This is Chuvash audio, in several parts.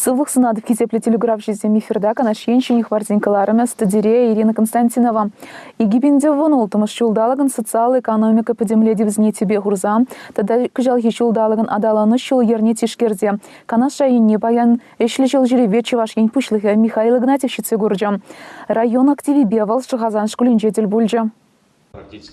Сывлӑх сунатӑп, хисеплӗ телеграфҫӑсем, эфирта Канаш ен ҫӗнӗ хыпарсен кӑларӑмӗ, студире Ирина Константинова. 2016 ҫулталӑкӑн социаллӑ экономика пӗтӗмлетӗвӗсене тӗпе хурса тата кӑҫалхи ҫулталӑкӑн аталану ҫул-йӗрне тишкерсе Канаш районне паян ӗҫлӗ ҫул ҫӳревпе Чӑваш Ен Пуҫлӑхӗ Михаил Игнатьев ҫитсе курчӗ. Район активӗпе вӑл Шӑхасан шкулӗнче тӗл пулчӗ.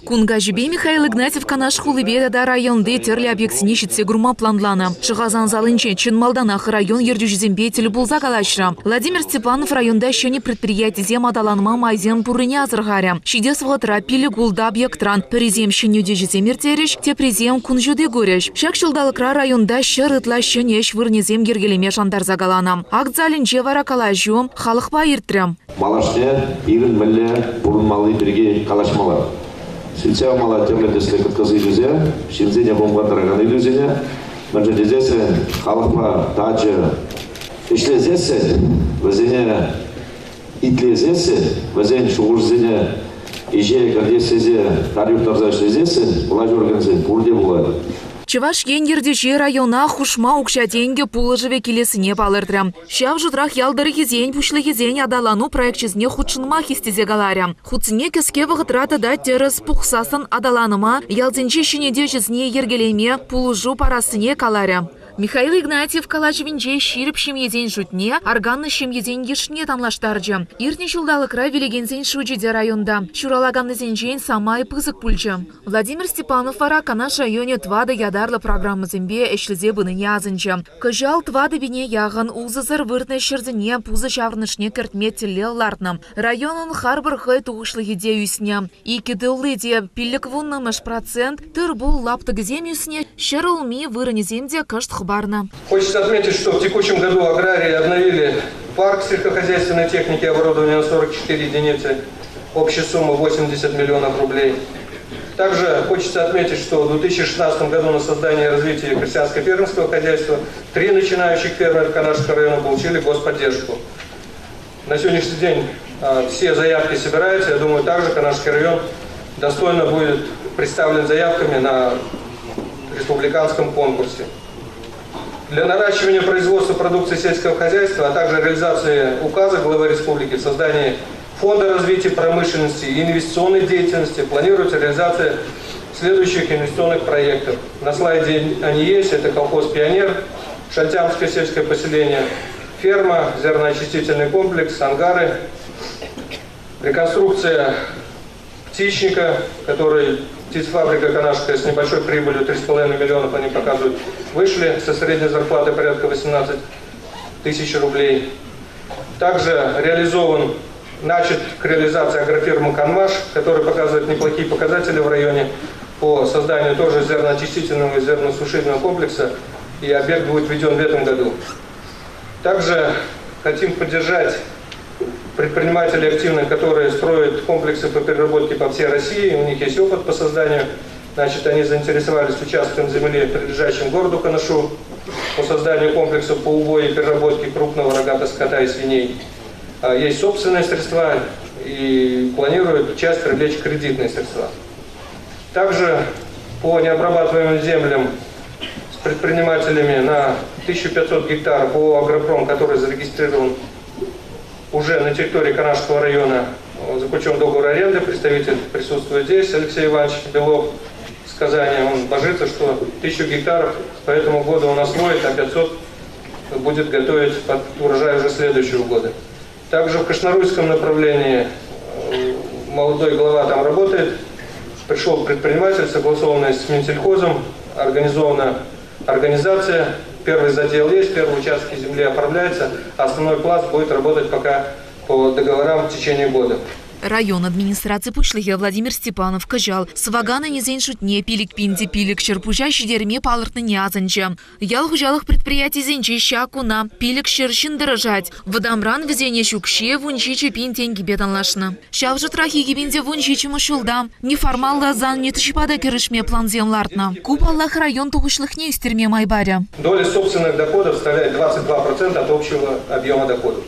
Кун каҫипе Михаил Игнатьев Канаш хулипе тата районти тӗрлӗ объектсене ҫитсе курма планланӑ. Шӑхасан салинче чӑн малтанах район ертӳҫисемпе тӗл пулса калаҫрӗ. Владимир Степанов районта ҫӗнӗ предприятисем аталанма майсем пуррине асӑрхарӗ. Ҫитес вӑхӑтра пилӗк-ултӑ объектран пӗрисем ҫӗнетӳҫӗсем ирттерӗҫ, теприсем кун ҫути курӗҫ. Ҫак ҫулталӑкра районта 100 ытла ҫӗнӗ ӗҫ вырӑнӗсем йӗркелеме шантарса каланӑ. Акт залӗнче вара калаҫу халӑхпа иртрӗ. Малашне пирӗн мӗнле пурӑнмалли пирки калаҫмалла. Сӳтсе явмалла тӗрлӗ тӗслӗ кӑткӑс ыйтусем, ҫынсене хумхантаракан ыйтусене, мӗншӗн тесессӗн халӑхпа тачӑ ӗҫлесессӗн, вӗсене итлесессӗн, вӗсен шухӑшӗсене ӗҫе кӗртес тесе тар юхтарса ӗҫлесессӗн влаҫ органӗсен пурте пулать. Чӑваш Ен ертӳҫи района хушма укҫа-тенкӗ пулӑшӑвӗ килессине палӑртрӗ. Ҫав шутрах ял тӑрӑхӗсен пуҫлӑхӗсен аталану проекчӗсене хутшӑнма хистесе каларӗ. Хутсене кӗске вӑхӑтра тата тӗрӗс пухсассӑн аталанӑма, ялсенчи ҫӗнетӳҫӗсене йӗркелеме пулӑшу парассине каларӗ. Михаил Игнатьев калаҫӑвӗнче ҫирӗп ҫемьесен шутне арканнӑ ҫемьесен йышне танлаштарчӗ. Иртнӗ ҫулталӑкра вилекенсен шучӗ те районта ҫуралаканнисенчен самай пысӑк пулчӗ. Владимир Степанов вара Канаш районӗ тӑватӑ ятарлӑ программӑсемпе ӗҫлесе пынине асӑнчӗ. Кӑҫал тӑватӑ пине яхӑн усӑсӑр выртнӑ ҫӗрсене пусӑ ҫаврӑнӑшне кӗртме тӗллев лартнӑ. Районӑн харпӑр хӑй тухӑҫлӑхӗ те ӳснӗ. Иккӗ тулли те пиллӗк вуннӑмӗш процент тыр-пул лаптӑкӗсем ӳснӗ, ҫӗр улми вырӑнӗсем те кӑшт хӑпарнӑ. Хочется отметить, что в текущем году аграрии обновили парк сельскохозяйственной техники и оборудования на 44 единицы, общая сумма 80 миллионов рублей. Также хочется отметить, что в 2016 году на создание и развитие крестьянско-фермерского хозяйства три начинающих фермера Канашского района получили господдержку. На сегодняшний день все заявки собираются. Я думаю, также Канашский район достойно будет представлен заявками на республиканском конкурсе. Для наращивания производства продукции сельского хозяйства, а также реализации указа главы республики в создании Фонда развития промышленности и инвестиционной деятельности планируется реализация следующих инвестиционных проектов. На слайде они есть. Это колхоз «Пионер», Шальтямское сельское поселение, ферма, зерноочистительный комплекс, ангары, реконструкция птичника, который птицефабрика «Канашская» с небольшой прибылью 3,5 миллионов они показывают, вышли со средней зарплаты порядка 18 тысяч рублей. Также реализован, начат к реализации агрофирмы «Канмаш», которая показывает неплохие показатели в районе по созданию тоже зерноочистительного и зерносушительного комплекса, и объект будет введен в этом году. Также хотим поддержать предпринимателей активных, которые строят комплексы по переработке по всей России, у них есть опыт по созданию. Значит, они заинтересовались участком земли, прилежащим городу Канашу, по созданию комплекса по убою и переработке крупного рогатого скота и свиней. Есть собственные средства и планируют часть привлечь кредитные средства. Также по необрабатываемым землям с предпринимателями на 1500 гектаров по «Агропром», который зарегистрирован уже на территории Канашского района, заключен договор аренды, представитель присутствует здесь, Алексей Иванович Белов с Казани, он божится, что 1000 гектаров по этому году он освоит, а 500 будет готовить под урожай уже следующего года. Также в Кашнаруйском направлении молодой глава там работает, пришел предприниматель, согласованный с Минсельхозом, организована организация, первый задел есть, первые участки земли оформляются, основной пласт будет работать пока по договорам в течение года. Район администраци пуҫлӑхӗ Владимир Степанов кӑҫал сӑвакан ӗнесен шутне 5500 пуҫа ҫитерме палӑртнине асӑнчӗ. Ял хуҫалӑх предприятийӗсенче ҫак куна 500 ҫын тӑрӑшать. Вӑтамран вӗсене ҫукҫи 17 000 тенкӗпе танлашнӑ. Ҫав шутрах 2017-мӗш ҫулта неформаллӑ занятоҫпа та кӗрешме плансем лартнӑ. Ку, паллах, район тухӑҫлӑхне ӳстерме май парӗ. Доля собственных доходов составляет 22% от общего объема доходов.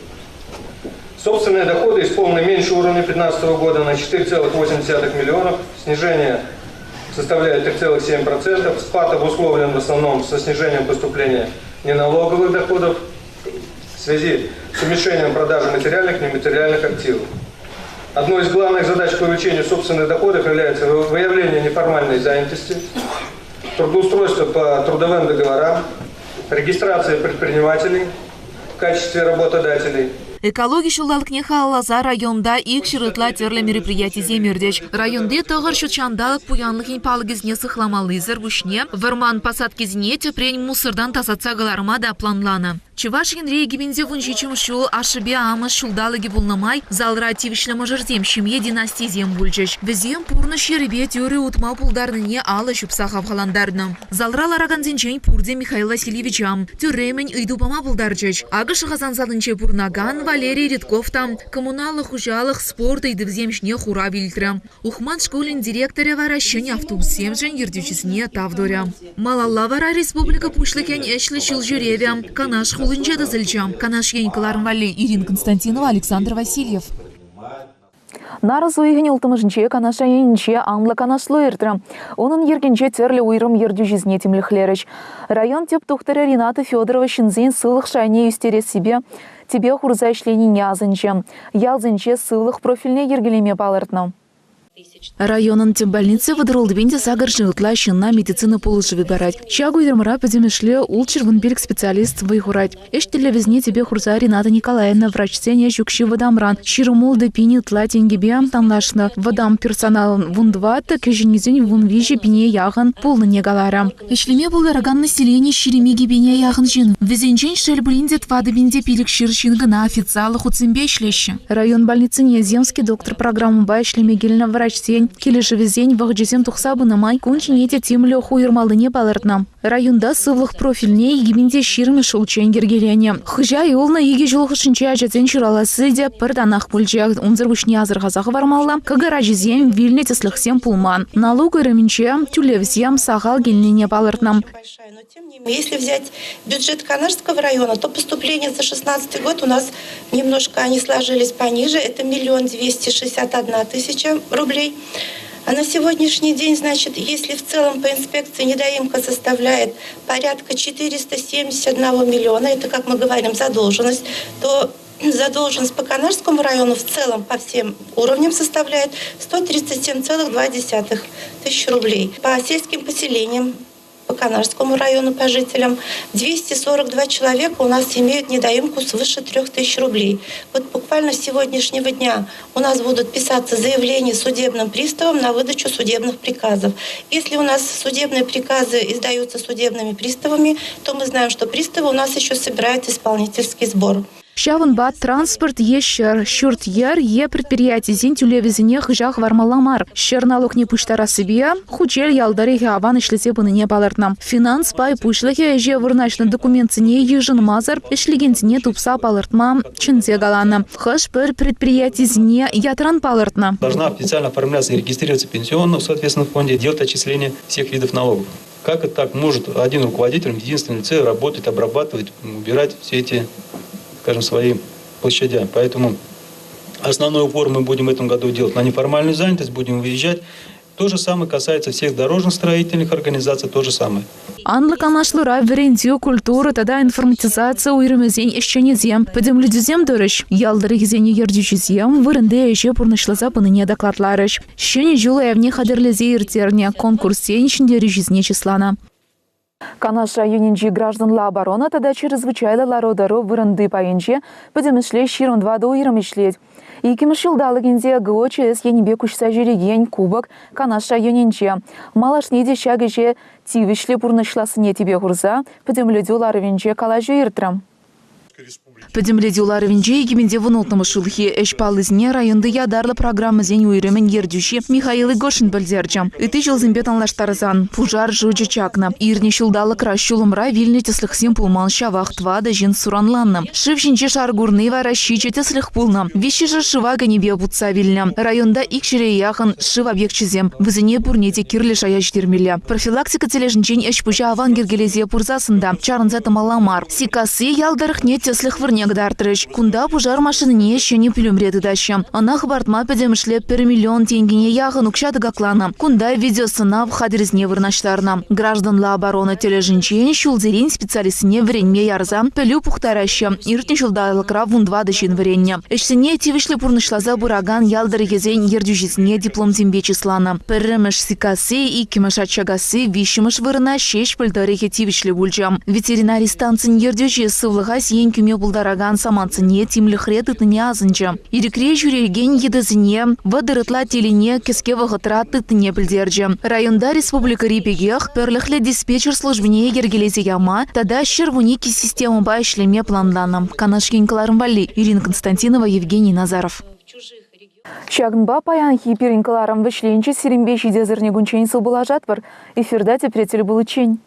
Собственные доходы исполнены меньше уровня 2015 года на 4,8 миллионов. Снижение составляет 3,7%. Спад обусловлен в основном со снижением поступления неналоговых доходов. связи с уменьшением продажи материальных и нематериальных активов. Одной из главных задач по увеличению собственных доходов является выявление неформальной занятости, трудоустройство по трудовым договорам, регистрация предпринимателей в качестве работодателей – Экологи ҫулталӑкне халалласа районта ик ҫӗр ытла тӗрлӗ мероприятисем иртӗҫ. Районти тӑхӑр ҫут ҫанталӑк пуянлӑхӗн палӑкӗсене сыхламаллисӗр пуҫне вӑрман посадкисене тӗпрен мусортан тасатса кӑларма та планланӑ. Чӑваш Енре 2017 ҫул Ашшӗпе Амӑш ҫулталӑкӗ пулнӑ май залра тивӗҫлӗ мӑшӑрсем, ҫемье династийӗсем пулчӗҫ. Вӗсем пурнӑҫ йӗрӗпе тӳрӗ утма пултарнине алӑ ҫупса хавхалантарнӑ. Залра ларакансенчен пурте Михаил Васильевича тӳрремӗн ыйту пама пултарчӗҫ. Акӑ Шӑхасан салинче пурӑнакан Валерий Редков та коммуналлӑ хуҫалӑх, спорт ыйтӑвӗсем ҫине хурав илтрӗ. Ухман шкулӗн директорӗ вара ҫӗнӗ автобуссемшӗн ертӳҫӗсене тав турӗ. Малалла вара республика Пуҫлӑхӗн ӗҫлӗ ҫулҫӳревӗ Канаш хулинче тӑсӑлчӗ. Канаш ен кӑларӑм валли Ирина Константинова, Александр Васильев. Нарӑс уйӑхӗн улттӑмӗшӗнче Канаш районӗнче анлӑ канашлу иртрӗ. Унӑн йӗркинче тӗрлӗ уйрӑм ертӳҫисене тимлӗхлерӗҫ. Район тӗп тухтӑрӗ Рената Федорова ҫынсен сывлӑх шайне ӳстерессипе тӗпе хурса ӗҫленине асӑнчӗ. Ялсенче сывлӑх профильне йӗркелеме палӑртнӑ. Районӑн тӗп больници вӑтӑр пин те сакӑр ҫын ытла ҫынна медицина пулӑшӑвӗ парать. Ҫак уйрӑмра пӗтӗмӗшле 615 специалист вӑй хурать. Ӗҫ тӗллевӗсене тӗпе хурса Рената Николаевна врачсен ӗҫ укҫи вӑтамран 26 пин ытла тенкӗпе танлашнӑ. Вӑтам персоналӑн 14, кӗҫӗннисен 13 пине яхӑн пулнине каларӗ. Ӗҫлеме пултаракан населени 22 пине яхӑн ҫын. Вӗсенчен, шел пулин те, 4 500 ҫын кӑна официаллӑ хутсемпе ӗҫлеҫҫӗ. Район больницине «Земский доктор» программӑпа ӗҫлеме килнӗ врачсен килӗшӗвӗсен вӑхӑчӗсем тухса пынӑ май кун ҫине те тимлӗх уйӑрмаллине палӑртнӑ. Районта сывлӑх профильне 2020 ҫулччен йӗркеленӗ. Хыҫа юлнӑ икӗ ҫул хушшинче ачасен ҫураласси те пӗр танах пулчӗ. Унсӑр пуҫне асӑрхаса хӑвармалла, кӑкӑр ачисем вилнӗ тӗслӗхсем пулман. Налук уйрӑмӗнче тӳлевсем сахал килнине палӑртнӑ. Если взять бюджет Канашского района, то поступления за 2016 год у нас немножко они сложились пониже, это 1 261 000 рублей. А на сегодняшний день, значит, если в целом по инспекции недоимка составляет порядка 471 миллиона, это, как мы говорим, задолженность, то задолженность по Канашскому району в целом по всем уровням составляет 137,2 тысяч рублей. По сельским поселениям по Канашскому району по жителям 242 человека у нас имеют недоимку свыше 3000 рублей. Вот буквально с сегодняшнего дня у нас будут писаться заявления судебным приставам на выдачу судебных приказов. Если у нас судебные приказы издаются судебными приставами, то мы знаем, что приставы у нас еще собирают исполнительский сбор. Ҫавӑнпа транспорт е ҫӗр, ҫурт-йӗр е предприятисен тӳлевӗсене хыҫа хӑвармалла мар. Ҫӗр налукне пуҫтарассипе Хучел ял тӑрӑхӗ аван ӗҫлесе пынине палӑртнӑ. Финанс пай пуҫлӑхӗ ӗҫе вырнаҫнӑ документсене йышӑнмасӑр ӗҫлекенсене тупса палӑртма чӗнсе каланӑ. Хӑш-пӗр предприятисене ятран палӑртнӑ. Должна официально оформляться и регистрироваться пенсионно в соответственном фонде, делать отчисления всех видов налогов. Как это так может один руководитель в единственном лице работать, обрабатывать, убирать все эти, скажем, свои площадя? Поэтому основной упор мы будем в этом году делать на неформальную занятость, будем выезжать. То же самое касается всех дорожно-строительных организаций, то же самое. Анлӑ канашлура вӗрентӳ, культура тата информатизаци уйрӑмӗсен ӗҫченӗсем пӗтӗмлетӳсем турӗҫ. Ял тӑрӑхӗсен ертӳҫисем вырӑнти ӗҫе пурнӑҫласа пынине докладларӗҫ. Ҫӗнӗ ҫул уявне хатӗрлесе ирттернӗ конкурссен ҫӗнтерӳҫисене чысланӑ. Канаш районӗнчи гражданла оборона тата чрезвычайлӑ лару-тӑру вырӑнти пайӗнче пӗтӗмӗшле 24 уйрӑм ӗҫлет. Иккӗмӗш ҫулталӑкӗнче ГОЧС енӗпе куҫса ҫӳрекен кубок Канаш районӗнче. Малашне те ҫак ӗҫе тивӗҫлӗ пурнӑҫлассине тӗпе хурса пӗтӗмлетӳ ларӑвӗнче калаҫу иртрӗ. Пӗтӗмлетӳ ларӑвӗнче 2016 ҫулхи ӗҫ паллисене районти ятарлӑ программӑсен уйрӑмӗн ертӳҫи Михаил Игошин пӗлтерчӗ. Ытти ҫулсемпе танлаштарсан пушар шучӗ чакнӑ. Иртнӗ ҫулталӑкра ҫулӑмра вилнӗ тӗслӗхсем пулман, ҫавах тӑватӑ ҫын суранланнӑ. Шыв ҫинче шар курни вара ҫичӗ тӗслӗх пулнӑ. Виҫҫӗшӗ шыва кӗнипе путса вилнӗ. Районта икҫӗре яхӑн шыв объекчӗсем. Вӗсене пурне те кирлӗ шая ҫитермелле. Профилактика тӗлӗшӗнчен ӗҫ-пуҫа аван йӗркелесе пырсассӑн та чарӑнса тӑмалла мар. Сиккасси ял тӑрӑхне тӗслӗх вырӑнне кӑтартрӗҫ. Кунта пушар машинине ҫӗнӗ пӳлӗмре тытаҫҫӗ. Ӑна хӑпартма пӗтӗмӗшле пӗр миллион тенкӗне яхӑн укҫа тӑкакланӑ. Кунта видеосӑнав хатӗрӗсене вырнаҫтарнӑ. Гражданла оборона тӗлӗшӗнчен ҫулсерен специалистсене вӗренме ярса пӗлӳ пухтараҫҫӗ. Иртнӗ ҫулталӑкра вунтӑватӑ ҫын вӗреннӗ. Ӗҫсене тивӗҫлӗ пурнӑҫласа пыракан ял тӑрӑхӗсен ертӳҫисене дипломсемпе чысланӑ. Пӗрремӗш Сиккасси, иккӗмӗш Аччакасси, виҫҫӗмӗш вырӑна Ҫеҫпӗл тӑрӑхӗ тивӗҫлӗ пулчӗ. Ветеринари станцин ертӳҫи сывлӑха сиен кӳме пултаракан самантсене тимлӗхре тытнине асӑнчӗ. Ирӗкре ҫӳрекен йытӑсене 30 ытла тилӗне кӗске вӑхӑтра тытнине пӗлтерчӗ. Районта республикӑри пекех пӗрлӗхлӗ диспетчер службине йӗркелесе яма тата 112 системӑпа ӗҫлеме планланӑ. Канаш ен кӑларӑм валли Ирина Константинова, Евгений Назаров. Ҫакӑнпа паянхи пирӗн кӑларӑм вӗҫленчӗ. Сирӗнпе ҫитес эрнекунччен сывпуллашатпӑр. Эфирта тепре тӗл пуличчен.